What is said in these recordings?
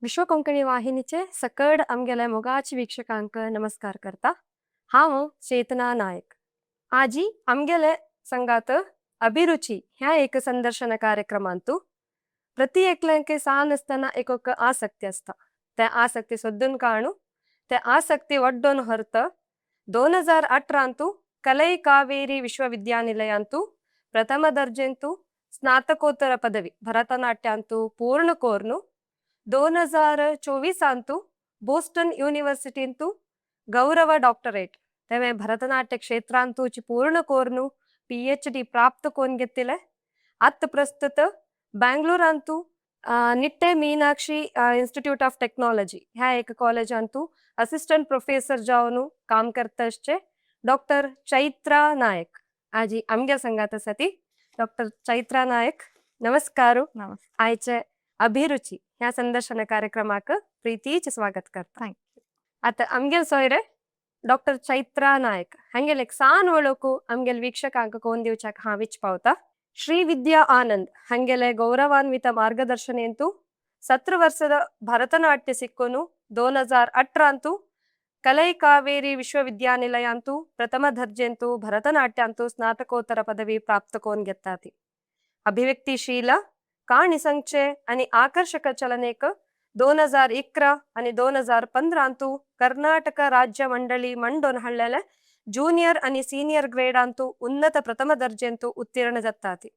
विश्व कोंकणी वाहिनीचे सकड आमगेले मोगाची वीक्षकांक नमस्कार करता. हांव चेतना नायक. आजी आमगेले संगात अभिरुची ह्या एक संदर्शन कार्यक्रमांतु प्रति एकल्यांक सान आसतना एकोक आसक्ती आसता. ते आसक्ती सोदून काणू ते आसक्ती वड्डोन ಹೊರತ 2018ಂತು ಕಲೈ ಕಾವೇರಿ ವಿಶ್ವವಿದ್ಯಾನಿಲಯಾಂತು ಪ್ರಥಮ ದರ್ಜೆಂತು ಸ್ನಾತಕೋತ್ತರ ಪದವಿ ಭರತನಾಟ್ಯಾಂತು ಪೂರ್ಣ ಕೋರ್ನು, 2024ಂತು ಬೋಸ್ಟನ್ ಯೂನಿವರ್ಸಿಟಿಂತು ಗೌರವ ಡಾಕ್ಟರೇಟ್ तेवे ಭರತನಾಟ್ಯ ಕ್ಷೇತ್ರಾಂತೂಚಿ ಪೂರ್ಣ ಕೋರ್ನು ಪಿಎಚ್ ಡಿ ಪ್ರಾಪ್ತ ಕೋನ್ಗೆತ್ತಿಲೆ. ಅತ್ ಪ್ರಸ್ತುತ ಬ್ಯಾಂಗ್ಳೂರಂತೂ Nitte Meenakshi Institute of Technology ह्या एक कॉलेजांतू असिस्टंट प्रोफेसर जावन काम करता डॉक्टर चैत्रा नायक आजी आमगे संगात आसा. डॉक्टर चैत्रा नायक, नमस्कार. नमस्ते. आयचे अभिरुची ह्या संदर्शन कार्यक्रमाक प्रीतीचे स्वागत करता. Thank. आता आमगेल सोयरे डॉक्टर चैत्रा नायक हंगेल एक सान ಒಳಕು ಆಮ್ಗೆಲ್ ವೀಕ್ಷಕಾಂಕ ಕೋನ್ ದಿವಚಾಕ ಹಾಂ which ಪಾವತ. ಶ್ರೀ ವಿದ್ಯಾ ಆನಂದ್ ಹಂಗೆಲೆ ಗೌರವಾನ್ವಿತ ಮಾರ್ಗದರ್ಶನ ಸತ್ರ ವರ್ಷದ ಭರತನಾಟ್ಯ ಸಿಕ್ಕೋನು, 2018ಂತು ಕಲೈ ಕಾವೇರಿ ವಿಶ್ವವಿದ್ಯಾನಿಲಯಾಂತು ಪ್ರಥಮ ದರ್ಜೆಂತು ಭರತನಾಟ್ಯಾಂತು ಸ್ನಾತಕೋತ್ತರ ಪದವಿ ಪ್ರಾಪ್ತ ಕೋನ್ ಗೆತ್ತಾತಿ. ಅಭಿವ್ಯಕ್ತಿಶೀಲ ಕಾಣಿಸಂಚೆ आणि ಆಕರ್ಷಕ ಚಲನೆಕ್ 2011 आणि 2015ಂತು ಕರ್ನಾಟಕ ರಾಜ್ಯ ಮಂಡಳಿ ಮಂಡೋನ್ ಹಳ್ಳೆಲೆ ಜೂನಿಯರ್ आणि ಸೀನಿಯರ್ ಗ್ರೇಡ್ ಅಂತೂ ಉನ್ನತ ಪ್ರಥಮ ದರ್ಜೆಂತು ಉತ್ತೀರ್ಣ ಜತ್ತಾತಿ.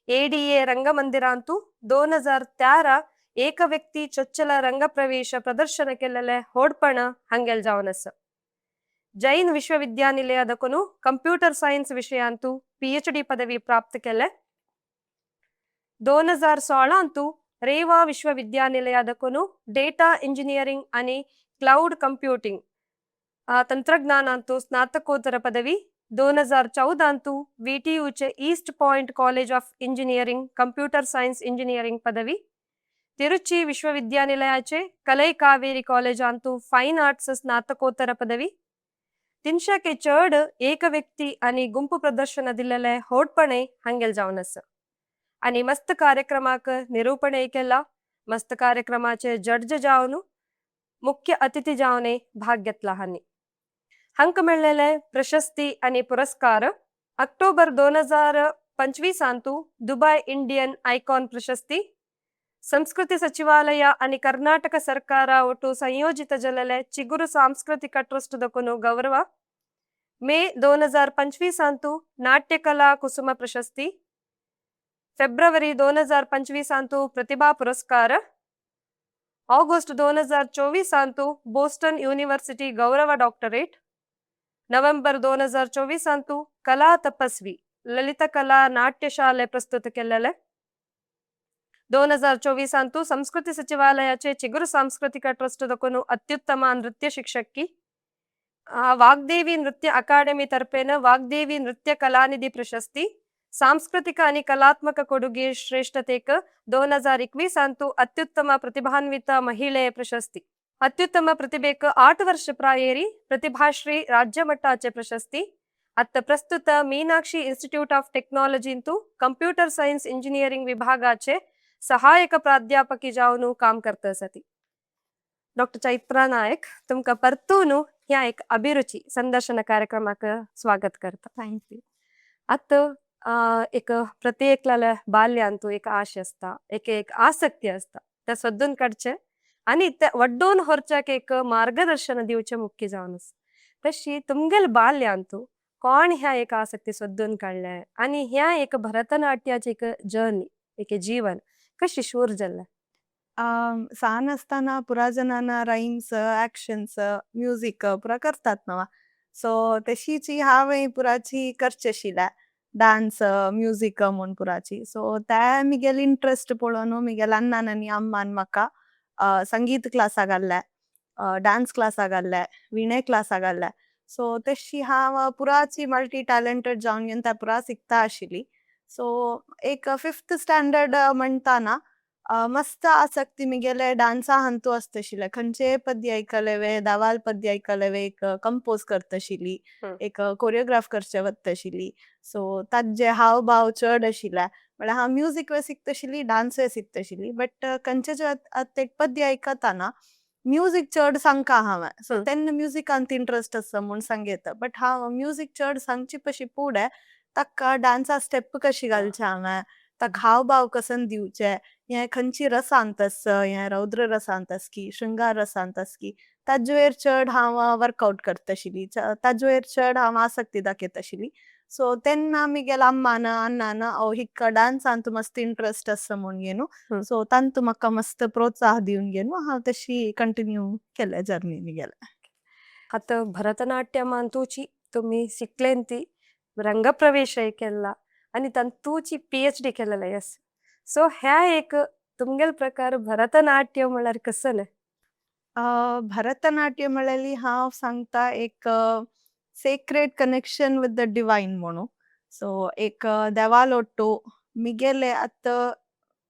ಎಡಿಎ ರಂಗಮಂದಿರ ಅಂತೂ 2013 ಏಕ ವ್ಯಕ್ತಿ ಚೊಚ್ಚಲ ರಂಗಪ್ರವೇಶ ಪ್ರದರ್ಶನ ಕೆಲ್ಲಲೆ ಹೋಡ್ಪಣ ಹಂಗೆಲ್ ಜಾವನಸ್. ಜೈನ್ ವಿಶ್ವವಿದ್ಯಾನಿಲಯದಕುನು ಕಂಪ್ಯೂಟರ್ ಸೈನ್ಸ್ ವಿಷಯ ಅಂತೂ ಪಿಎಚ್ ಡಿ ಪದವಿ ಪ್ರಾಪ್ತ ಕೆಲ್ಲೆ. 2016 ಅಂತೂ ರೇವಾ ವಿಶ್ವವಿದ್ಯಾನಿಲಯದಕುನು ಡೇಟಾ ಇಂಜಿನಿಯರಿಂಗ್ आणि ಕ್ಲೌಡ್ ಕಂಪ್ಯೂಟಿಂಗ್ ತಂತ್ರಜ್ಞಾನ ಅಂತೂ ಸ್ನಾತಕೋತ್ತರ ಪದವಿ. 2014 ಅಂತೂ ವಿಟಿಯುಚೆ East Point College of Engineering Computer Science Engineering ಪದವಿ. ತಿರುಚಿ ವಿಶ್ವವಿದ್ಯಾನಿಲಯಾಚೆ ಕಲೈ ಕಾವೇರಿ ಕಾಲೇಜ್ ಅಂತೂ ಫೈನ್ ಆರ್ಟ್ಸ್ ಸ್ನಾತಕೋತ್ತರ ಪದವಿ. ತಿನ್ಶಕ್ಕೆ ಚರ್ಡ್ ಏಕ ವ್ಯಕ್ತಿ आणि ಗುಂಪು ಪ್ರದರ್ಶನ ದಿಲ್ಲಲೆ होडपणे ಹಂಗೆಲ್ जावन आणि मस्त कार्यक्रमाक निरूपणे केला. मस्त कार्यक्रमाचे जड्ज जावन, मुख्य अतिथी जावने भाग घेतला हांनी. हंक मेळ्ळेले प्रशस्ती आणि पुरस्कार: October 2025 Antu Dubai Indian icon ಪ್ರಶಸ್ತಿ, ಸಂಸ್ಕೃತಿ ಸಚಿವಾಲಯ आणि ಕರ್ನಾಟಕ ಸರ್ಕಾರ ಒಟ್ಟು ಸಂಯೋಜಿತ ಜಲಲೆ ಚಿಗುರು ಸಾಂಸ್ಕೃತಿಕ ಟ್ರಸ್ಟ್ ದಕುನು ಗೌರವ. ಮೇ 2025 ಅಂತೂ ನಾಟ್ಯಕಲಾ ಕುಸುಮ ಪ್ರಶಸ್ತಿ. ಫೆಬ್ರವರಿ 2025 ಅಂತೂ ಪ್ರತಿಭಾ ಪುರಸ್ಕಾರ. ಆಗಸ್ಟ್ 2024 ಅಂತೂ ಬೋಸ್ಟನ್ ಯೂನಿವರ್ಸಿಟಿ ಗೌರವ ಡಾಕ್ಟರೇಟ್. ನವೆಂಬರ್ 2024 ಅಂತೂ ಕಲಾ ತಪಸ್ವಿ ಲಲಿತ ಕಲಾ ನಾಟ್ಯಶಾಲೆ ಪ್ರಸ್ತುತ ಕೆಲ್ಲಲೆ. 2024 ಅಂತೂ ಸಂಸ್ಕೃತಿ ಸಚಿವಾಲಯಾಚೆ ಚಿಗುರು ಸಾಂಸ್ಕೃತಿಕ ಟ್ರಸ್ಟ್ ದಕುನು ಅತ್ಯುತ್ತಮ ನೃತ್ಯ ಶಿಕ್ಷಕಿ. ವಾಗ್ದೇವಿ ನೃತ್ಯ ಅಕಾಡೆಮಿ ತರ್ಪೇನ ವಾಗ್ದೇವಿ ನೃತ್ಯ ಕಲಾನಿಧಿ ಪ್ರಶಸ್ತಿ. ಸಾಂಸ್ಕೃತಿಕ आणि ಕಲಾತ್ಮಕ ಕೊಡುಗೆ ಶ್ರೇಷ್ಠತೆಕ್ 2021 ಅಂತೂ ಅತ್ಯುತ್ತಮ ಪ್ರತಿಭಾನ್ವಿತ ಮಹಿಳೆ ಪ್ರಶಸ್ತಿ. ಅತ್ಯುತ್ತಮ ಪ್ರತಿಭೆಕ್ 8 ವರ್ಷ ಪ್ರಾಯೇರಿ ಪ್ರತಿಭಾಶ್ರೀ ರಾಜ್ಯ ಮಟ್ಟಾಚೆ ಪ್ರಶಸ್ತಿ. ಅತ್ತ ಪ್ರಸ್ತುತ ಮೀನಾಕ್ಷಿ ಇನ್ಸ್ಟಿಟ್ಯೂಟ್ ಆಫ್ ಟೆಕ್ನಾಲಜಿ ಇಂತು ಕಂಪ್ಯೂಟರ್ ಸೈನ್ಸ್ ಇಂಜಿನಿಯರಿಂಗ್ ವಿಭಾಗಾಚೆ ಸಹಾಯಕ ಪ್ರಾಧ್ಯಾಪಕಿ जावन काम करता आसा. डॉक्टर चैत्रा नायक, तुमकां परतून ह्या एक अभिरुची संदर्शन कार्यक्रमाक स्वागत करता. Thank you. आतां एक प्रत्येकल्याल्या बाल्यांतू एक आशे आसता, एक एक आसक्ती आसता. ते सोदून काडचे आनी ते वड्डोवन व्हरच्याक एक मार्गदर्शन दिवचें मुख्य जावन आसा. तशी तुमगेले बाल्यांतू कोण ह्या एक आसक्ती सोदून काडले आनी ह्या एक भरतनाट्याची एक जर्नी, एक जीवन कशी शूर जाल्लें? सान आसतना पुरा जणांना रायम्स, ऍक्शन्स, म्युझिक पुरा करतात नवा. सो तशीची हांवें पुराची करचे आशिल्लें, डान्स, म्युझिक म्हूण पुराची. सो ते मिगेले इंट्रस्ट पळोवन मिगेले अण्णान आनी अम्मान म्हाका संगीत क्लासाक घाल्लें, डान्स क्लासाक घाल्लें, विणे क्लासाक घाल्लें. सो तशी हांव पुराची मल्टी टॅलंटेड जावन घेवन तें पुरा शिकता आशिल्ली. सो एक फिफ्थ स्टँडर्ड म्हणटाना मस्त आसक्ती मिगेले डान्सा हातूंत आसताशिल्लें. खंयचेय पद्य आयकलें, धावाल पद्य आयकलें, एक कंपोज करताशिल्ली, एक कोरियोग्राफ करचे वताशिल्ली. सो ताजे हाव भाव चड आशिल्ले. म्हळ्यार हांव म्युजीक शिकतशिल्ली, डान्सूय शिकतशिल्ली, बट खंयचे आतां एक पद्य आयकतना म्युजीक चड सांगका हांवें. सो तेन्ना म्युजिकांत इंट्रस्ट आसा म्हूण सांगयता, बट हांव म्युजीक चड सांगची पशी पुडे ताका डान्सा स्टेप कशी घालचे, हांवें ताका हावभाव कसन दिवचे, हें खंयची रसांत आसा, हें रौद्र रसांत आसा की शृंगार रसांत आसा की, ताजेर चड हांव वर्कआउट करताशिल्ली, ताजेर चड हांव आसक्ती दाखयताशिल्ली. सो तेन्ना मिगेल अम्मान अण्णान ओ हिक्का डान्सांत मस्त इंट्रस्ट आसा म्हूण घेवन, सो तांतू म्हाका मस्त प्रोत्साह दिवन घेवन हांव तशी कंटिन्यू केले जर्नी मिगेले. आतां भरतनाट्यमांतूची तुमी शिकलेंती, रंगप्रवेश केला आनी तांतूची पीएचडी केलेले. येस, सो ह्या एक तुमगेल प्रकार भरतनाट्य म्हळ्यार कसलें? भरतनाट्य म्हळ्यार हांव सांगता एक sacred connection with the divine म्हणू. सो एक देवालोट्टू मिगेले आतां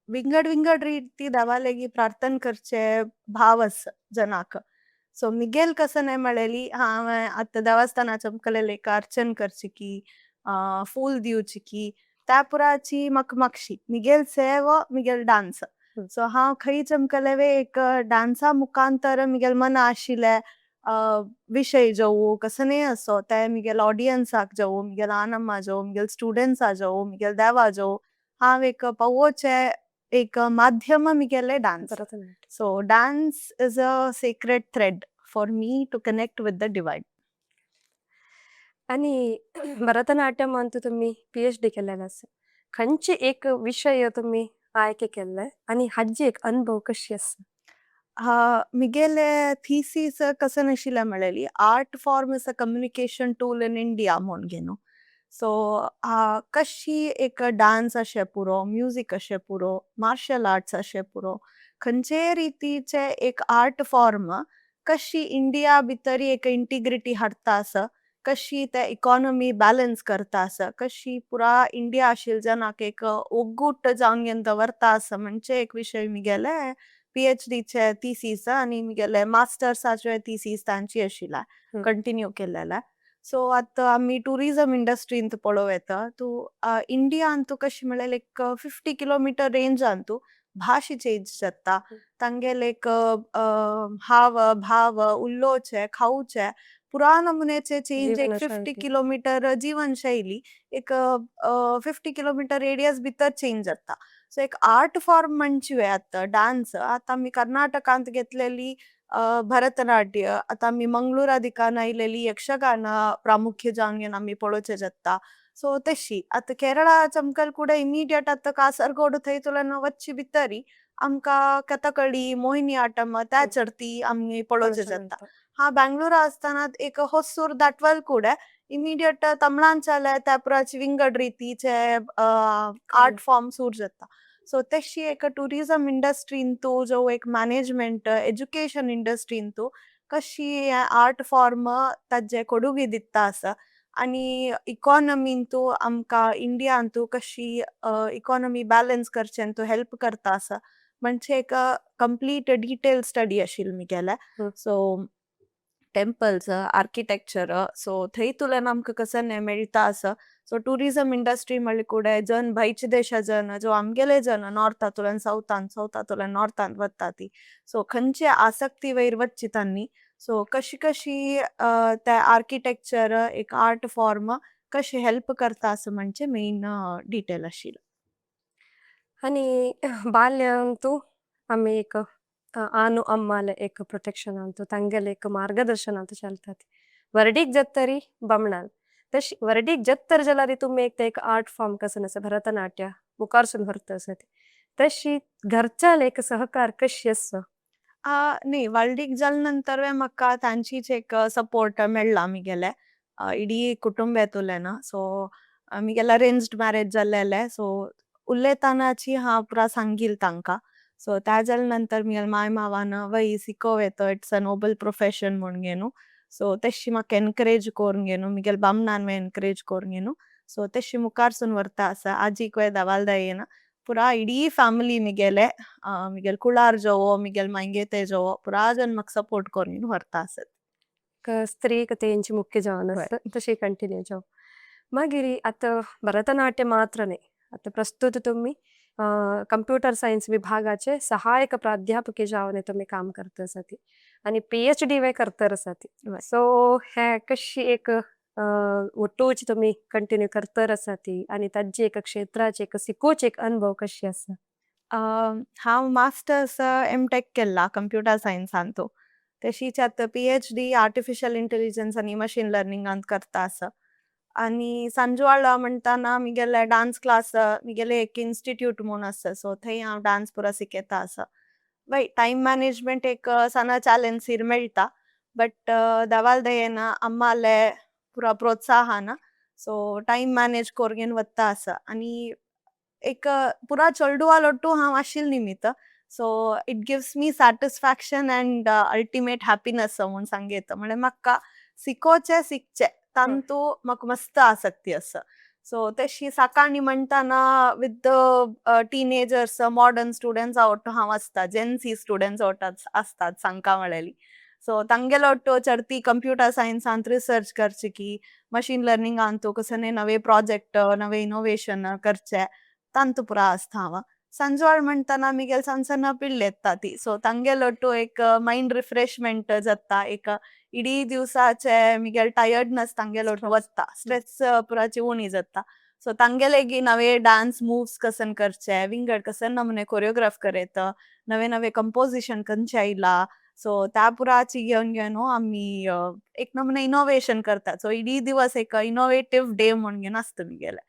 विंगड विंगड रीती देवालेगी प्रार्थना करचे भाव आसा जनाक. सो मिगेल कसने म्हळेली, हांवें आतां देवस्थानाच्या मुखाल्ले एक अर्चन करची की, फूल दिवची की, त्या पुराची म्हाका मागशी मिगेल सेवा, मिगेल डान्स. सो हांव खंय चमकलेवे एक डान्सा मुखांतर मिगेल मना आशिल्ले विशय जावं कसनेय असो, ते मिगेल ऑडियन्साक जावं, मिगेल आनम्मा जावं, मिगेल स्टुडंट्सा जावं, मिगेल देवा जावं, हांव एक पावोवचे एक माध्यम मिगेले dance. Bharatanatyam. So dance is a sacred thread for me to connect with the divine. आनी भरतनाट्यम अंतू तुमी पीएचडी केलेले आसा. खंयचे एक विशय तुमी आयके केल्ले आनी हाजी एक अनुभव कशी आसा? मिगेले थीसीस कसन आशिल्लें म्हळेली, art form is a communication tool in India म्हूण घेवन. सो कशी एक डान्स अशें पुरो, म्युजीक अशें पुरो, मार्शल आर्ट्स अशें पुरो, खंयचेय रितीचे एक आर्ट फॉर्म कशी इंडिया भितर एक इंटिग्रिटी हाडटा आसा, कशी ते इकॉनॉमी बॅलन्स करता आसा, कशी पुरा इंडिया आशिल्ले जनाक एक ओग्गूट जावन घेवन दवरता आसा म्हणजे एक विशय मिगेले पीएचडीचे थीसीस आनी मिगेले मास्टर्साचे थीसीस तांची आशिल्ले, कंटिन्यू केलेले. सो आतां आमी टुरिजम इंडस्ट्रींत पळोवं येता तूं, इंडियांतू कशी म्हळ्यार एक 50 किलोमिटर रेंजांतू भाशे चेंज जाता, तांगेले एक हाव भाव, उलोवचे, खावचे पुरा नमुन्याचे चेंज, एक 50 जीवनशैली. किलोमिटर जीवनशैली एक 50 किलोमिटर रेडियस भितर चेंज जाता. सो एक आर्ट फॉर्म म्हणचे आतां डान्स, आतां आमी कर्नाटकांत घेतलेली भरतनाट्य, आतां आमी मंगळुरा दिकान आयलेली यक्षगान प्रामुख्य जावन घेवन आमी पळोवचे जाता. सो तशी आतां केरळा चमकल कुडे इमिडिएट आतां कासरगोड थंय वच्ची भितरी आमकां कथकळी, मोहिनी आटम त्या चडती आमी पळोवचे जाता. हा बेंगळुरा आसतना एक होसूर दाटवल कुडे इमिडिएट तमिळांच्याले त्या पुराची विंगड रितीचे आर्ट फॉर्म सूर जाता. सो तशी एक टुरिजम इंडस्ट्रींतू जो एक मॅनेजमेंट, एज्युकेशन इंडस्ट्रींतू कशी आर्ट फॉर्म ताजे कोडुगी दिता आसा आनी इकॉनॉमींतू आमकां इंडियांतू कशी इकॉनॉमी बॅलन्स करचेंतू हेल्प करता आसा म्हणजे एक कंप्लीट डिटेल स्टडी आशिल्ली मिगेले. सो टेंपल्स, आर्किटेक्चर, सो थंय तुल्यान आमकां कसं मेळटा आसा. सो टुरिजम इंडस्ट्री म्हणल्यार कुडे जन भायचे देशा जन जो आमगेले जन नॉर्थांतल्यान सावथान, सावथांतल्यान नॉर्थान वता ती, सो खंयचे आसक्ती वयर वच्ची तांणी, सो कशी कशी ते आर्किटेक्चर एक आर्ट फॉर्म कशी हेल्प करता असं म्हणजे मेन डिटेल आशिल्लें. आनी बाल्यांतू आमी एक आनु अम्माले एक प्रोटेक्शन अंतू, तांगेले एक मार्गदर्शन अंतू चलतात. वर्डीक जत्तरी बमणाल तशी वर्डीक जत्तर जाल्यार तुमी एक ते एक आर्ट फॉर्म कसन आसा भरतनाट्य मुखारसून व्हरता आसा ती, तशी घरच्याल एक सहकार कशी आसा? न्ही, व्हडलीक जाले नंतर म्हाका तांचीच एक सपोर्ट मेळ्ळा मिगेले इडी कुटुंबांतल्यान. सो मिगेले अरेंज्ड मॅरेज जाल्लेले, सो उलयतानाची हांव पुरा सांगील तांकां. सो त्या जाले नंतर मिगेले माय मावान वय सिकोव येता, it's a noble profession म्हूण घेवन, सो तेशी म्हाका एनकरेज करून घेवन, मिगेले बामणान एनकरेज करून घेवन, सो तेशी मुखारसून व्हरता आसा. आजीक दवालदायेन पुरा इडी फॅमिली मिगेले, मिगेले कुळार जावो, मिगेले मांयगेते जावो, पुरा जन म्हाका सपोर्ट करून व्हरता आसत. स्त्रीक तेंची मुख्य जावन आसा, तशी कंटिन्यू जावं. मागीर आतां भरतनाट्य मात्र न्ही. आतां प्रस्तुत तुमी कंप्युटर सायन्स विभागाचे सहायक प्राध्यापके जावन तुमी काम करता आसाती आनी पीएचडी वे करतर आसाती. सो हे कशी एक ಒಟ್ಟೂಚಿ तुमी कंटिन्यू करतर आसाती आनी ताजी एक क्षेत्राचे एक शिकोवचे एक अनुभव कशी आसा? हांव मास्टर्स एम.टेक केल्ला कंप्युटर सायन्सांतू. तशीच आतां पीएचडी आर्टिफिशियल इंटेलिजन्स आनी मशीन लर्निंगांत करता आसा. आनी सांजवाळा म्हणटाना मिगेले डान्स क्लास, मिगेले एक इन्स्टिट्यूट म्हूण आसा, सो थंय हांव डान्स पुरा शिकयता आसा. वय, टायम मॅनेजमेंट एक सना चॅलेंज सीर मेळटा, बट देवाल दयेन, अम्माले पुरा प्रोत्साहन, सो टायम मॅनेज कोरगेन वत्ता आसा. आनी एक पुरा चेडवालोट्टू हांव आशिल्ले निमित्त, so it gives me satisfaction and ultimate happiness म्हूण सांगयता. म्हळ्यार म्हाका शिकोवचें, शिकचें तांतू म्हाका मस्त आसक्ती आसा. सो तशी सकाळी म्हणटाना with the teenagers, modern स्टुडंट्सा ಒಟ್ಟು हांव आसता, जेन झी स्टुडंट्स ಒಟ್ಟು आसतात सांगका म्हळेली. सो तांगेलो ಒಟ್ಟು चडती कंप्युटर सायन्सांत रिसर्च करचे की मशीन लर्निंगांतू कसले नवे प्रोजेक्ट, नवे इनोवेशन करचे, तांतू पुरा आसता हांव. सांजवाळ म्हणटाना मिगेल सण सण पिल्ले येता ती, सो तांगेलो एक मायंड रिफ्रेशमेंट जाता, एक इडी दिवसाचे मिगेल टायर्डनस तांगेलो वता, स्ट्रेस पुराची उणी जाता. सो तांगेले नवे डान्स मूव्स कसन करचे, विंगड कसन नमूने कोरियोग्राफ करेत, नवे नवे कंपोजिशन खंयचे आयला, सो त्या पुराची घेवन घेवन आमी एक नमुने इनोवेशन करतात. सो इडी दिवस एक इनोवेटीव डे म्हूण घेवन आसता मिगेले.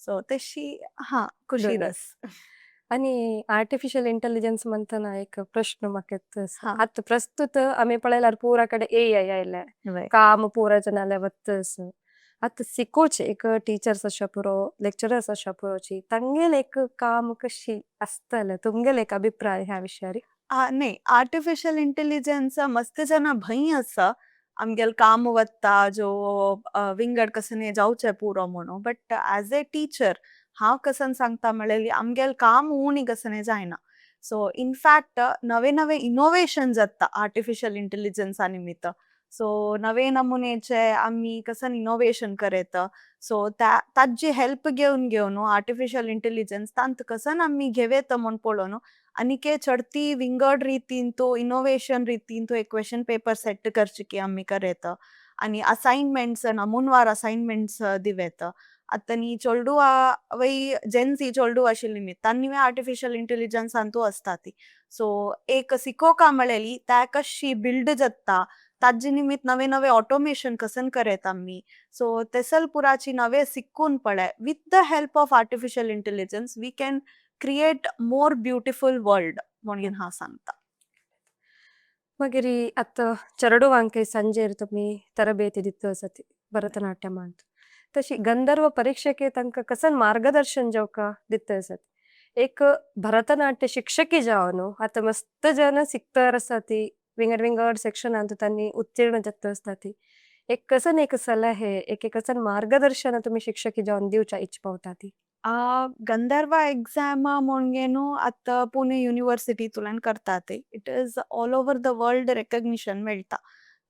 सो तशी हा खुशी रस. आनी आर्टिफिशियल इंटेलिजन्स म्हणतना एक प्रश्न म्हाका येता. आतां प्रस्तुत आमी पळयल्यार पुरा कडेन एआय आयल्या, काम पुरा जनाले वत्त आसा. आतां शिकोवचे एक टिचर्स आसा पुरो, लेक्चरर्स आसा पुरोची, तांगेले एक काम कशी आसतलें, तुमगेले एक अभिप्राय ह्या विशयारी? न्ही, आर्टिफिशियल इंटेलिजन्स मस्त जना भंय आसा, आमगेले काम वता, जो विंगड कसने जावचे पुरो म्हणून. बट एज ए टिचर हांव कसन सांगता म्हळ्यार आमगेले काम उणी कसने जायना. सो इनफॅक्ट नवे नवे इनोवेशन जाता आर्टिफिशियल इंटेलिजन्सा निमित्त. सो नवे नमुनेचे आमी कसन इनोवेशन करेत, सो त्या ताजी हेल्प घेवन घेवन आर्टिफिशियल इंटेलिजन्स तांत कसन आमी घेवेत म्हूण पळोवन आनीके चडती विंगड रितीन तो इनोवेशन रितीन तो एक क्वेश्चन पेपर सेट करचे की आमी करेत आनी असाइनमेंट्स, नमुनवार असाइनमेंट्स दिवेत. आतां न्ही चेडवा वय, जेन्झी चेडू आशिल्ली न्ही, तांणी आर्टिफिशियल इंटेलिजन्सांतू आसता ती. सो एक सिकोका म्हळेली त्या कशी बिल्ड जाता, ताजे निमित्त नवे नवे ऑटोमेशन कसन करेत आमी, सो तेसल पुराची नवे सिक्कून पळय, with the help of artificial intelligence we can create more beautiful world म्हणून हांव सांगता. मागीर आतां चेडवांक संजेर तुमी तरಬೇತಿ दिತ್ತ आसाती भरतनाट्यमांत, तशी गंधर्व परीक्षेक तांकां कसन मार्गदर्शन जेवका दिತ್ತ आसात? एक भरतनाट्य शिक्षकी जावन आतां मस्त जन शिकतर आसाती, विंगड विंगड सेक्शनांत तांणी उत्तीर्ण जाता आसता, एक कसन एक सलहे, एक कसन मार्गदर्शन तुमी शिक्षकी जावन दिवच्या इच्छ पावता ती? गंधर्व एक्झाम म्हणगेनु आतां पुणे युनिवर्सिटीतूल्यान करतात. It is all over the world recognition मेळटा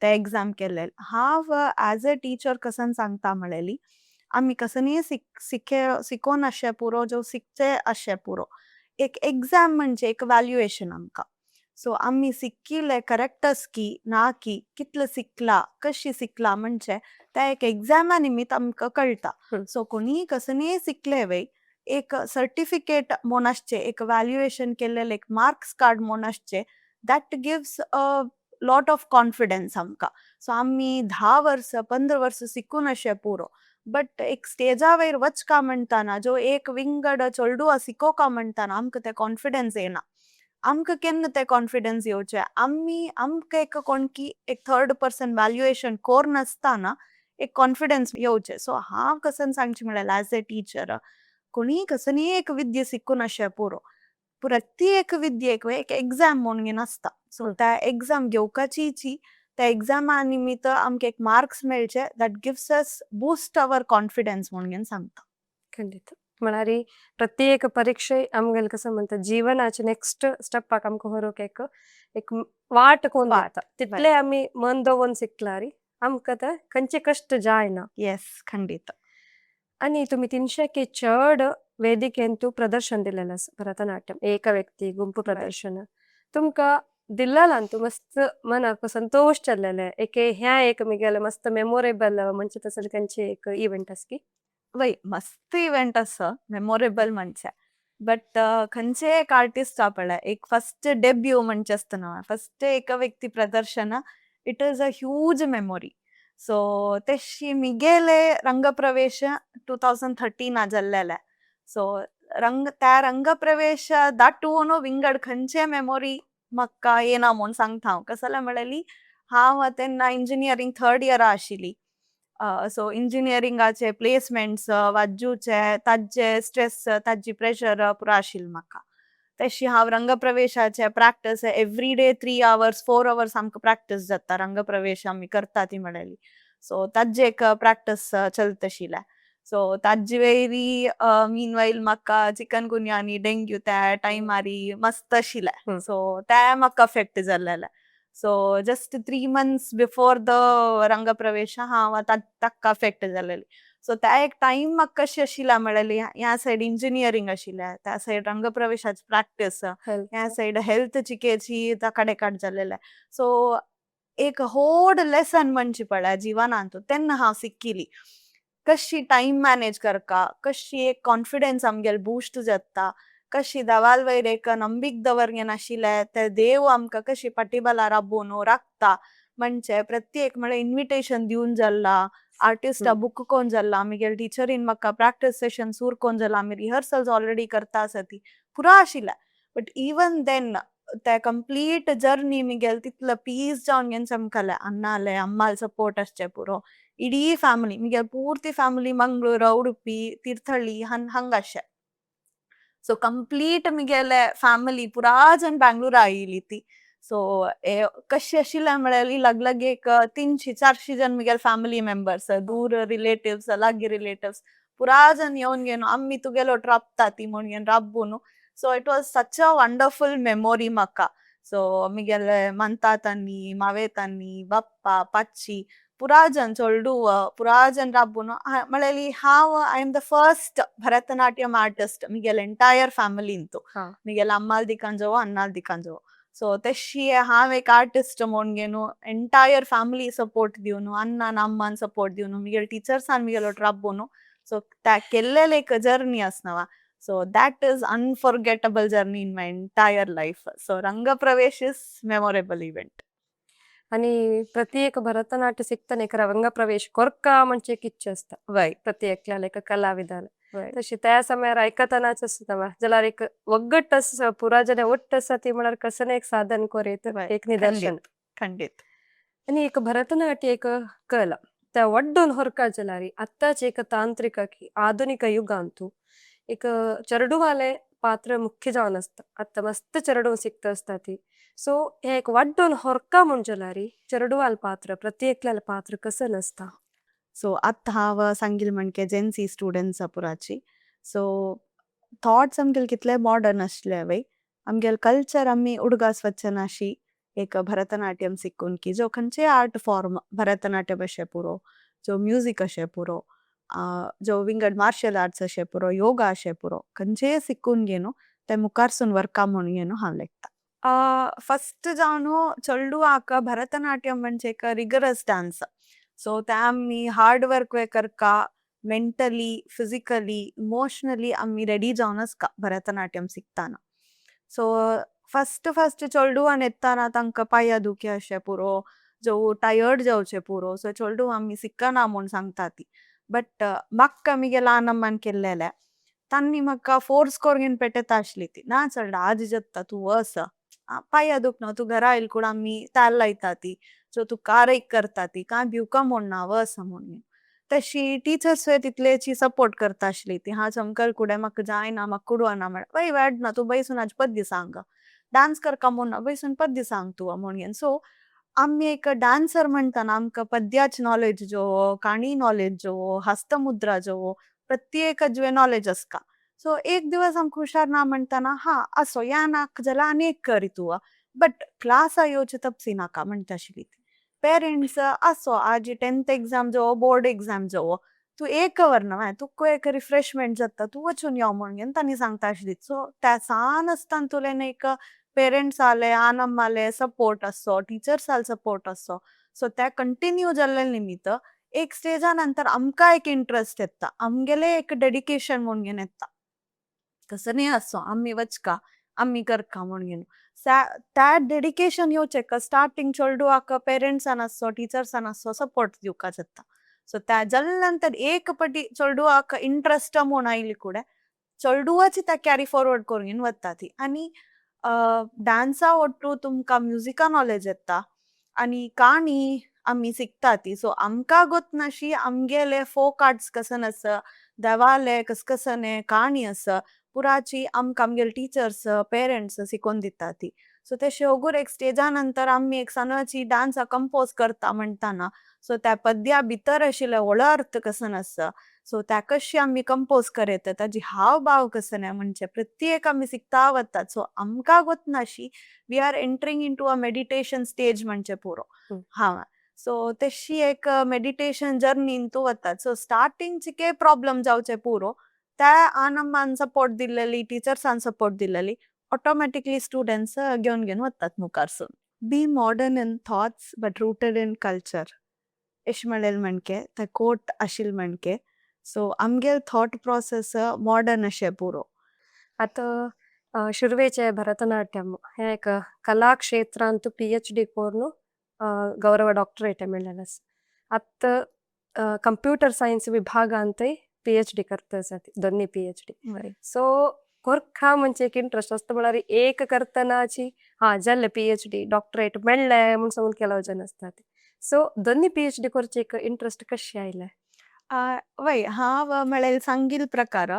ते एक्झाम केल्ले. हांव एज अ टिचर कसन सांगता म्हळेली, आमी कसनीय सिक सिकोन आसचें पुरो, जो शिकचे आसचें पुरो, एक एक्झाम म्हणजे एक वॅल्युएशन आमकां. सो आमी सिक्किले करेक्ट आस की ना, की कितले सिकला, कशी सिकला, म्हणजे त्या एक एक्झामा निमित्त आमकां कळटा. सो कोणीय कसनीय सिकले वय, एक सर्टिफिकेट म्हूण आसचें, एक वॅल्युएशन केल्लें एक मार्क्स कार्ड म्हूण आसचें, that gives a lot of confidence आमकां. सो आमी 10 वर्सां, 15 वर्सां सिकून अशें पुरो, बट एक स्टेजा वयर वचका म्हणटाना, जो एक विंगड चेडवा सिकोवका म्हणटाना, आमकां ते कॉन्फिडन्स येना. आमकां केन्ना ते कॉन्फिडन्स येवचे? आमी आमकां एक कोणकी एक थर्ड पर्सन वॅल्युएशन कोरनासतना एक कॉन्फिडन्स येवचे. सो हांव कसन सांगचें म्हळ्यार, एज ए टिचर, कोणीय कसनीय एक विद्या सिकून अशें पुरो, प्रत्येक विद्येक एक एक्झाम म्हणून आसता. सो त्या एक्झाम घेवपाची, त्या एक्झामा निमित्त आमकां एक मार्क्स मेळचे, that gives us boost our confidence म्हणून सांगता. ಖಂಡಿತ. म्हळ्यार प्रत्येक परीक्षे आमगेले कसं म्हणटा जीवनाचे नेक्स्ट स्टेपाक आमकां व्हरूंक एक एक वाट कोन्न वाट, दिता. तितले आमी मन दवरून शिकल्यार आमकां ते खंयचे कश्ट जायना. येस, खंडीत. आनी तुमी तिनशेके चड वेदिकेंतु प्रदर्शन दिलेलं आसा भरतनाट्यम एका व्यक्ती गुंपು प्रदर्शन तुमकां दिल्लालांतु मस्त मनाक संतोष चल्लेले एके ह्या एक मिगेले मस्त मेमोरेबल म्हणजे तसले कंचे एक इव्हेंट आसकी. वय, मस्त इव्हेंट आसा मेमोरेबल म्हणचे, बट खंयचे एक आर्टिस्ट पळय एक फस्ट डेब्यू म्हणचे आसता न्हू, फस्ट एक व्यक्ती प्रदर्शन, it is a huge memory. So तेशी मिगेले रंगप्रवेश 2013 जाल्लेले. सो रंग त्या रंगप्रवेश दाटून विंगड खंयचे मेमोरी म्हाका येना म्हूण सांगता हांव. कसले म्हणल्यार हांव तेन्ना इंजिनियरींग थर्ड इयरा आशिल्ली. सो इंजिनियरिंगाचे प्लेसमेंट्स वाजूचे ताजे स्ट्रेस, ताजी प्रेशर पुरो आशिल्ली म्हाका. तशी हांव रंगप्रवेशाचे practice every day 3 hours, 4 hours आमकां प्रॅक्टीस जाता, रंगप्रवेश आमी करता ती म्हणली. सो ताजे एक प्रॅक्टीस चलत आशिल्लें. सो ताजे वयरी मीन वायल म्हाका चिकनगुनिया आनी डेंग्यू त्या टायमारी मस्त आशिल्लें. सो ते म्हाका अफेक्ट जाल्लेलें. So just 3 months before the Rangapravesha हांव आतां ताका अफेक्ट जालेली. सो त्या एक टायम म्हाका कशें आशिल्लें म्हणल्यार ह्या सायड इंजिनियरींग आशिल्लें, त्या सायड रंगप्रवेशाची प्रॅक्टीस, ह्या सायड हेल्थ चिकेची कडेकाट जालेलें. सो एक व्हड लेसन म्हणची पळय जिवनांत तेन्ना हांव शिकिली कशी टायम मॅनेज करका, कशी एक कॉन्फिडन्स आमगेले बूस्ट जाता, कशी देवाल वयर एक नंबीक दवरगे नाशिल्लें ते देव आमकां कशी पाटिबला राबोवन राखता. म्हणजे प्रत्येक म्हळ्यार इन्विटेशन दिवन जाल्ला, आर्टिस्टा बुक कोन जाल्ला, आमगेले टिचरीन म्हाका प्रॅक्टीस सेशन सुर कोन जाल्ला, आमी रिहर्सल्स ऑलरेडी करता आसा ती पुरो आशिल्लें. बट इवन then ते कंप्लीट जर्नी मिगेल तितलो पीस जावन घेवन चमकलें. अण्णाले अम्माले सपोर्ट आसचें पुरो, इडीं फॅमिली मिगेल पूर्ती फॅमिली मंगळूर, उडुपी, तीर्थहಳ್ಳಿ हन हंग आशे. सो कंप्लीट मिगेले फॅमिली पुरा जण बँगलोरा आयिल्ली ती. सो कशें आशिल्लें म्हळ्यार लग एक 300-400 जण मिगेले फॅमिली मेंबर्स, दूर रिलेटिव्स, लागीं रिलेटिव्स पुरा जण येवन घेवन आमी तुगेलो राबता ती म्हूण घेवन राबून. So it was such a wonderful memory म्हाका. सो मिगेले मंतातनी, मावेतानी, बाप्पा, पाची पुरा जण, चोडूव पुरा जण राबून. म्हळ्यार हांव I am the first Bharatanatyam artist मिगेले ಎಂಟೈರ್ ಫ್ಯಾಮಿಲಿಂತು. मिगेले अम्माल दिकांजवो, अन्नाल दिकांजवो. सो तशी हांव एक आर्टिस्ट म्हूण घेवन ಎಂಟೈರ್ ಫ್ಯಾಮಿಲಿ ಸಪೋರ್ಟ್ दिवन, अण्णान अम्मान सपोर्ट दिवन, मिगेले टीचर्सान मिगेलो राबून. सो त्या केल्लेले एक journey आसनवा, so that is unforgettable journey in my entire life. So Rangapravesh is memorable event. आणि प्रत्येक भरतनाट्य शिकतना एक रंगप्रवेश कोरका म्हणजे एक इच्छा असता प्रत्येकल्याला एक कलाविदाला. तशी त्या समयार आयकतनाच आसता जाल्यार एक ಒಗ್ಗಟ್ಟು आसा, पुरा जन ಒಟ್ಟು आसा ती म्हळ्यार कसने एक साधन कोरेत एक निदर्शन. खंडीत खंडीत. आणि एक भरतनाट्य एक कला त्या वड्डून ಹೊರಕ ಜಲಾರಿ ಅತ್ತಾಚೆ एक तांत्रिक आधुनिक युगांतु एक चेरडुवाले पात्र मुख्य जावन आसता. आतां मस्त चेरडूव सिकता आसता ती. सो हे एक वड्डून होरका म्हूण जलारी चेरडुवाल पात्र प्रत्येकल्याले पात्र कसं आसता? सो आतां हांव सांगील म्हणके जेन्सी स्टुडंट्स पुराची. सो थॉट्स आमगेले कितले मॉडर्न आसले वय, आमगेले कल्चर आमी उडगास वचनाशी. एक भरतनाट्यम सिकून की जो खंयचे आर्ट फॉर्म, भरतनाट्यम अशें पुरो, जो म्युजीक अशें पुरो, जो विंगड मार्शल आर्ट्स अशें पुरो, योगा अशें पुरो, खंयचेय सिकून घेवन ते मुखारसून व्हरका म्हूण घेवन हांव लेखता. फस्ट जावन चेडवाक भरतनाट्यम म्हणजे एक रिगरस डान्स. सो ते आमी हार्ड वर्क करका, मेंटली, फिजिकली, इमोशनली आमी रेडी जावन आसका भरतनाट्यम शिकतना. सो फस्ट फस्ट चेडवान येताना तांकां पांया दुखी अशें पुरो, जो टायर्ड जावचें पुरो, सो चेडूं आमी शिकना म्हूण सांगता ती. बट म्हाका मिगे ल्हान अम्मान केल्लेले तांणी म्हाका फोर्स करून पेटयता आसली ती, ना चलडा आज जाता, तूं वस, पांया दुखना, तूं घरा आयल कूड आमी ताल लायता ती, सो तूं कारयक करता ती, कांय भिवका म्हूण ना, वस म्हूण. तशी टिचर्सूय तितलेची सपोर्ट करता आसली ती. हा चमकल कुडें म्हाका जायना, म्हाका कुडवना म्हळ्यार वय वेडना, तूं बैसून आज पद्य सांग, डान्स करका म्हूण ना, बैसून पद्य सांग तूं म्हूण. सो आमी एक डान्सर म्हणटाना आमकां पद्याच नॉलेज जो, काणी नॉलेज जो, हस्तमुद्रा जो, प्रत्येक नॉलेज आसता. सो एक दिवस आमकां हुशार ना म्हणटाना हा असो या नाक जाल्यार आनी एक करी तूं, बट क्लासा येवचें तपसी नाका म्हणटा आशिल्ली ती. पेरेंट्स असो आज 10th exam जो, बोर्ड एक्झाम जो, तूं एक वर न्हय, तुका एक रिफ्रेशमेंट जाता, तूं वचून यो म्हणून तांणी सांगता आशिल्ली. सो त्या सान आसतना तुवें एक पेरंट्स आले, आनम्माले सपोर्ट आसो, टिचर्साले सपोर्ट आसो, सो ते कंटिन्यू जाल्ले निमित्त एक स्टेजा नंतर आमकां एक इंट्रस्ट येता, आमगेले एक डेडिकेशन म्हणून येता, कसं न्ही आसो आमी वचका आमी करका म्हणून. त्या डेडिकेशन येवचें स्टार्टिंग चेडवाक पेरंट्सान आसो, टिचर्सान आसो सपोर्ट दिवका जाता. सो त्या जाल्या नंतर एक पटी चेडवाक इंट्रस्ट म्हूण आयली कुडें चेडवाची त्या कॅरी फॉरवर्ड करून वता ती. आनी डांसा ಒಟ್ಟು तुमकां म्युजिका नॉलेज येता आनी काणी आमी शिकता ती. सो आमकां गोतनाशी आमगेले फोक आर्ट्स कसन आसा, देवाले कस कसने काणी आसा, पुराची आमकां आमगेले टिचर्स पेरंट्स शिकोवन दिता ती. सो ते ओगूर एक स्टेजा नंतर आमी एक सणाची डांस कंपोज करता म्हणटाना, सो त्या पद्या भितर आशिल्ले व्हडलो अर्थ कसन आसा, सो त्या कशी आमी कंपोज करयता, ताजी हाव भाव कसने म्हणजे प्रत्येक आमी शिकता वतात. सो आमकां गोतनाशी we are entering into a meditation stage म्हणजे पुरो. हा, सो तशी एक मेडिटेशन जर्नीन तूं वतात. सो स्टार्टिंग चिके प्रॉब्लम जावचे पुरो, त्या आनम्मान सपोर्ट दिल्लेली, टिचर्सान सपोर्ट दिल्लेली, ऑटोमॅटिकली स्टुडंट्स घेवन घेवन वतात मुखारसून. Be modern in thoughts but rooted in culture एश म्हणलेले म्हणके ते कोट आशिल्ले म्हणके. सो आमगेले थॉट प्रोसेस मॉडर्न अशें पुरो. आतां शुर्वेचे भरतनाट्यम हे एक कलाक्षेत्र अंतु ಪಿಎಚ್‌ಡಿ ಕೋರ್ನು ಗೌರವ ಡಾಕ್ಟರೇಟ್ मेळ्ळेलें आसा. आतां कंप्युटर सायन्स विभाग अंतय ಪಿಎಚ್‌ಡಿ करता, दोन्ही ಪಿಎಚ್‌ಡಿ. सो कोरखा म्हणजे एक इंट्रस्ट आसता म्हळ्यार एक करतनाची हा जाल्ले ಪಿಎಚ್‌ಡಿ डॉक्टरेट मेळ्ळे म्हूण सांगून ಕೆಲವು जन आसतात. सो दोन्ही ಪಿಎಚ್‌ಡಿ करचे एक इंट्रस्ट कशें आयलें? वय, हांव म्हळें सांगील प्रकार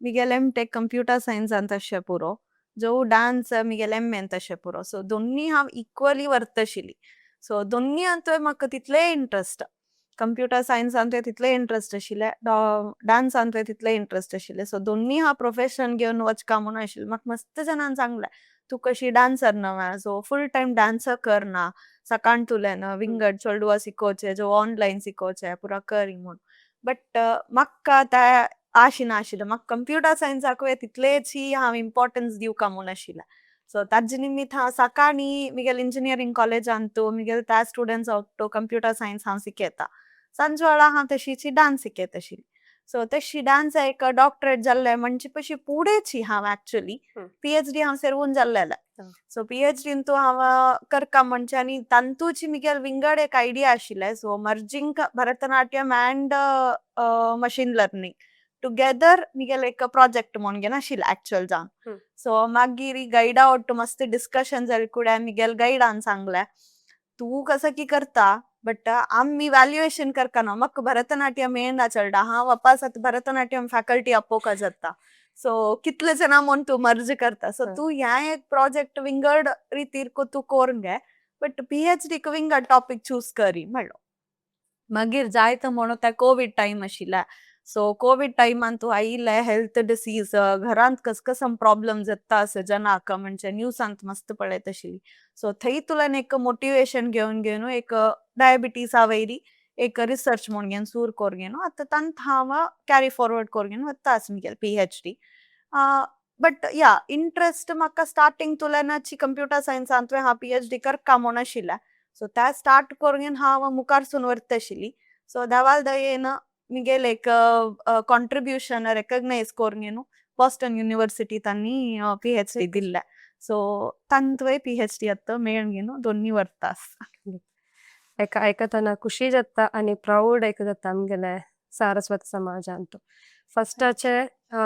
Miguel M tech computer science तशें पुरो, जो डांस मिगेल एम एन तशें पुरो. सो दोन्ही हांव इक्वली व्हरताशिल्ली. सो दोन्ही हातूंत म्हाका तितलें इंट्रस्ट, कंप्युटर सायन्सांतूय तितलें इंट्रस्ट आशिल्लें, डांसांतूय तितलें इंट्रस्ट आशिल्लें. सो दोन्ही हांव प्रोफेशन घेवन वचका म्हणून आशिल्लें. म्हाका मस्त जाणान सांगलें, तूं कशी डांसर न्हय, सो फूल टायम डांसर कर ना, सकाळ तुल्यान विंगड चेडवां शिकोवचें, जो ऑनलायन शिकोवचें पुरा कर म्हूण. बट म्हाका त्या आशिना आशिल्लें, म्हाका कंप्युटर सायन्साकूय तितलेंची हांव इम्पॉर्टन्स दिवका म्हूण आशिल्लें. सो ताजे निमित्त हांव सकाळीं मिगेल इंजिनियरींग कॉलेजांतू मिगेल त्या स्टुडंट्स ಒಟ್ಟು कंप्युटर सायन्स हांव शिकयता, सांजवेळा हांव तशीची डांस शिकयता आशिल्ली. सो तशी डांस एक डॉक्टरेट जाल्लें म्हणजे पशी फुडेंची हांव एक्चुअली ಪಿಎಚ್‌ಡಿ हांव सेरवून जाल्लेलें. सो ಪಿಎಚ್‌ಡಿ हांव करका म्हणजे आनी तांतूची मिगेल विंगड एक आयडिया आशिल्लें. So merging Bharatanatyam and machine learning together Miguel एक प्रोजेक्ट म्हणून घेवन आशिल्लें एक्चुअल जावन. सो मागीर गायडा ಒಟ್ಟು मस्त डिस्कशन जालें कुडें मिगेल गायडान सांगलें, तूं कसं की करता बट आमी व्हॅल्युएशन करकाना, म्हाका भरतनाट्यम येयना चलडा, हांव वापस आतां भरतनाट्यम फॅकल्टी आपोवका जाता, सो कितले जाणां म्हूण तूं मर्ज करता, सो तूं ह्या एक प्रोजेक्ट विंगड रितीर तूं करून घे, बट ಪಿएचडीक विंगड टॉपीक चूज करी म्हणलो. मागीर जायत म्हणून त्या कोवीड टायम आशिल्ले. सो कोवीड टायमान तूं आयिल्ले हेल्थ डिसीज, घरांत कस कसम प्रॉब्लम जाता आसा जनाक म्हणजे न्यूजांत मस्त पळयत आशिल्ली. सो थंय तुल्यान एक मोटिवेशन घेवन घेवन एक डायबिटीसा वयली एक रिसर्च म्हूण घेवन सूर करून घेवन आतां तांत हांव कॅरी फॉरवर्ड करून घेवन वता आसा म्हगेले ಪಿಎಚ್‌ಡಿ. बट या इंट्रस्ट म्हाका स्टार्टिंग तुलनाची कंप्युटर सायन्सांतूय हांव ಪಿಎಚ್‌ಡಿ करका म्हूण आशिल्लें. सो त्या स्टार्ट करून हांव मुखारसून व्हरता आशिल्ली. सो देवाल दयेन मिगेले एक कॉन्ट्रिब्युशन रेकग्नायज करून घेवन बॉस्टन युनिवर्सिटी तांणी ಪಿಎಚ್‌ಡಿ दिल्लें. सो तांतूय ಪಿಎಚ್‌ಡಿ आतां मेळून घेवन दोन्ही व्हरता आसा. एका आयकतना खुशी जाता आनी प्रावड एक जाता आमगेले सारस्वत समाजांत. फस्टाचे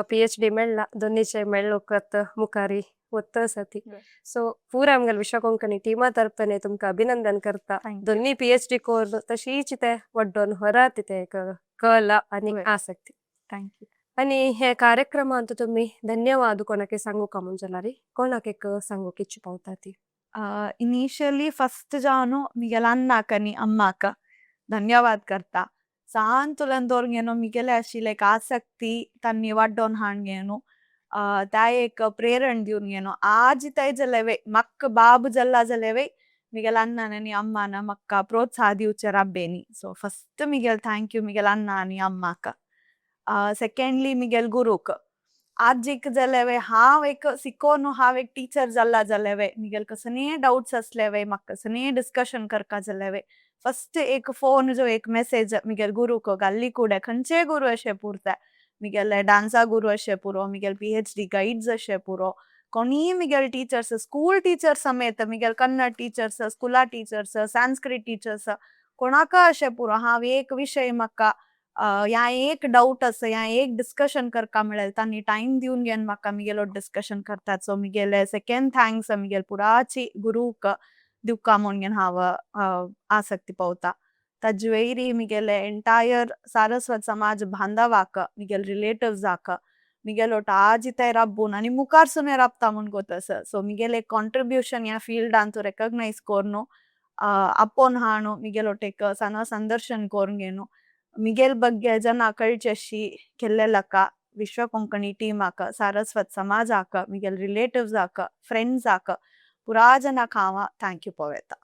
ಪಿಎಚ್‌ಡಿ मेळ्ळा, दोन्हीचे मेळ्ळोकत मुखारी वत्त आसा ती. सो पुरा आमगेले विश्व कोंकणी टिमा तरफने तुमकां अभिनंदन करता. दोन्ही ಪಿಎಚ್‌ಡಿ कोर्न तशीच ते वड्डोन व्हरात ते एक कला आनी आसक्ती. Thank you. आनी हे कार्यक्रमांत तुमी धन्यवाद कोणाक सांगूका म्हूण जाल्यार कोणाक एक सांगूंक इच्छा पावता ती? इनिशियली फस्ट जावन मिगेले अन्नाक आनी अम्माक धन्यवाद करता. सान तुल्यान दवरून घेवन मिगेले आशिल्ले एक आसक्ती तांणी वाडोवन हाडून घेवन त्या एक प्रेरण दिवन घेवन आज ताय जाल्यार म्हाका बाब जाल्ला जाल्यार ಮಿಗೆಲ್ ಅಣ್ಣನ ಆನಿ ಅಮ್ಮನ ಮಕ್ಕ ಪ್ರೋತ್ಸಾಹ ದಿವಚೆ ರಬ್ಬೇನಿ. ಸೊ ಫಸ್ಟ್ ಮಿಗೆಲ್ thank you ಮಿಗೆಲ್ ಅಣ್ಣ ಆನಿ ಅಮ್ಮಾಕ. ಸೆಕೆಂಡ್ಲಿ ಮಿಗೆಲ್ ಗುರುಕ್. आजिक जाल्यावे हांव एक सिकोन हांव एक टीचर जाला जाल्यावे मिगेल कसनेय डाउट्स असलेवे, म्हाका कसनेय डिस्कशन करका जाल्यावे, फस्ट एक फोन जो एक मेसेज मिगेल गुरुक घाल्ली कुडे. खंयचेय गुरू अशें पुरता, मिगेले डांसा गुरू अशें पुरो, मिगेल पीएचडी गाइड्स अशें पुरो, कोणीय मिगेल टीचर्स, स्कूल टीचर समेत, मिगेल कन्नड टीचर्स, स्कुला टीचर्स, संस्कृत टीचर्स, कोणाका अशें पुरो, हांव एक विशय म्हाका या एक डाउट आसा या एक डिस्कशन करका मेळेल, तांणी टायम दिवन घेवन म्हाका मिगेलो डिस्कशन करतात. सो मिगेले सेकेंड thanks मिगेल पुराची गुरूक दिवका म्हूण हांव आसक्ती पवता. ताजे वयरी मिगेले एंटायर सारस्वत समाज बांधवाक, मिगेल रिलेटिव्साक, मिगेल ಒಟ್ಟು ಆಜಿತೆ ರಬ್ಬುನ್ आनी मुखारसून राबता म्हूण गोत आसा. सो मिगेले कॉन्ट्रिब्युशन ह्या फिल्डांतू रेकग्नायज कोर्नु आपोवन हाणू मिगेल ಒಟ್ಟು ಸಣ್ಣ ಸಂದರ್ಶನ कोरून घेನು मिगेल ಬಗ್ಗೆ ಜನ ಕಳ್ಚೆಶಿ ಕೆಲ್ಲೆಲಕ ವಿಶ್ವ ಕೊಂಕಣಿ ಟೀಮಾಕ, ಸಾರಸ್ವತ್ ಸಮಾಜಾಕ, ಮಿಗೆಲ್ ರಿಲೇಟಿವ್ಸಾಕ, ಫ್ರೆಂಡ್ಸಾಕ, ಪುರಾ ಜನಕ್ हांव thank you पवेता.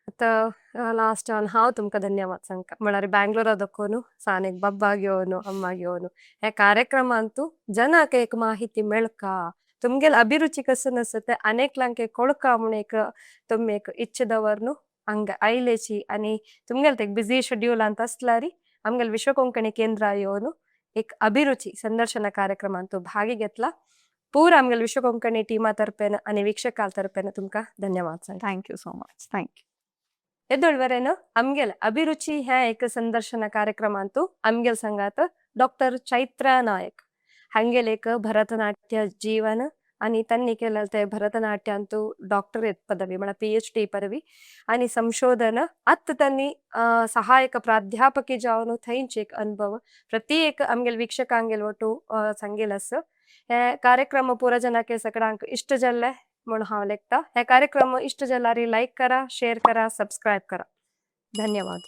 आतां लास्ट हांव तुमकां धन्यवाद सांगता. म्हळ्यार ब्यांग्लोरा दखून सानेक बाब्बा घेवन अम्मा घेवन हे कार्यक्रमांतू जनाक एक माहिती मेळका, तुमगेल अभिरुची कसन आसा ते अनेकलांक कोळका म्हूण एक तुमी एक इच्छे दवरनु हांगा आयलेची आनी तुमगेल ते बिझी शेड्यूलांत आसल्यारी आमगेल विश्व कोंकणी केंद्र येवन एक अभिरुची संदर्शನ कार्यक्रमांतू भागी घेतला. पूरा आमगेल विश्व कोंकणी टीमा तर्फेन आनी वीक्षकां तर्फेन तुमकां धन्यवाद सांगता. Thank you so much, thank you. ಎದ್ದೊಳ್ವರೇನು ಅಮ್ಗೆಲ್ ಅಭಿರುಚಿ ಹ್ಯಾ ಏಕ ಸಂದರ್ಶನ ಕಾರ್ಯಕ್ರಮ ಅಂತೂ ಅಮ್ಗೆಲ್ ಸಂಗಾತ ಡಾಕ್ಟರ್ ಚೈತ್ರ ನಾಯಕ್. ಹಂಗೆಲೇಕ ಭರತನಾಟ್ಯ ಜೀವನ आणि त्यांनी केलेलं ते भरतनाट्य अंतू डॉक्टरेट पदवी म्हळ्यार पीएचडी पदवी आणि संशोधन. आत्त त्यांनी सहायक प्राध्यापकी जावन थंयच एक अनुभव प्रति एक आमगेल वीक्षकांगेल ಒಟ್ಟು सांगेल आसा. हे कार्यक्रम पुरा जनाके सगळ्यांक इश्ट जाल्ले म्हूण हांव लेखता. हे कार्यक्रम इश्ट जाल्यार लायक करा, शेअर करा, सबस्क्रायब करा. धन्यवाद.